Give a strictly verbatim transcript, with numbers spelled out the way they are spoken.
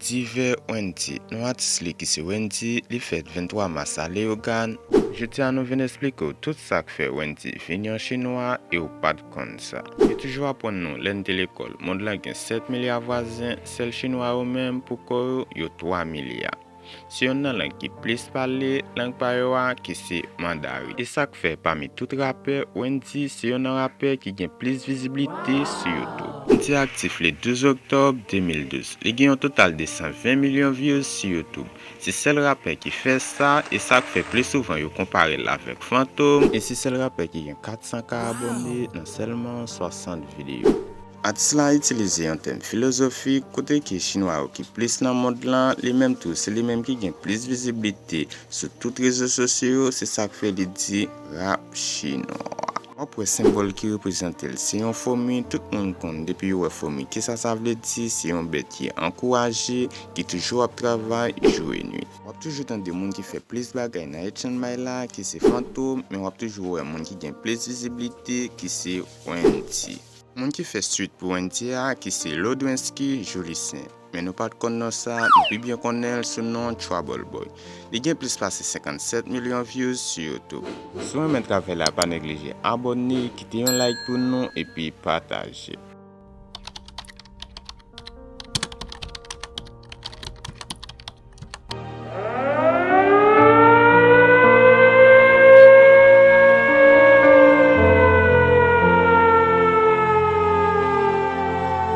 Divè Wendyy, non atis li ki se Wendyy, li fèt venntwa mas a Leyogàn. Jodi a nou vin esplike w tout sa k fè Wendyy vin yon chinwa e w pa t konn sa. Yo toujou aprann nou lè n te lekòl, mond lan gen sèt milya vwazen, sèl chinwa yo menm pou kò yo, yo twa milya. Se yonn nan lang ki plis pale, lang pa yo a ki se mandarin. E sa k fè pami tout rapè, Wendyy se yonn nan rapè ki gen plis viziblite sou YouTube. Wendyy aktif le douz oktòb de mil douz. Li gen yon total de san ven milyon views sou YouTube. Se sèl rapè ki fè sa, e sa k fè plis souvan yo konpare l avèk Fantom. E se sèl rapè ki gen kat san K abòne nan sèlman swasant videyo. Atis la itilize yon tèm filozofik kote ke chinwa yo ki plis nan mond lan, li menm tou se li menm ki gen plis viziblite sou tout rezo sosyo yo, se sa k fè li di rap chinwa. W ap wè senbòl ki reprezante l se yon fomi, tout moun konn depi yo wè fomi kisa sa vle di, se yon bèt ki ankouraje, ki toujou ap travay jou e nwit. W ap toujou tande moun ki fè plis bagay nan H and M la ki se Fantom, men w ap toujou wè moun ki gen plis viziblite ki se Wendyy. Moun ki fè swit pou Wendyy a ki se Lodwensky Jolicen. Men nou pa t konn non sa, nou pi byen konnen l sou non Trouble Boy. Li gen plis pase senkannsèt milyon views sou YouTube. Si w renmen travay la, pa neglije abòne, kite yon like pou nou epi pataje.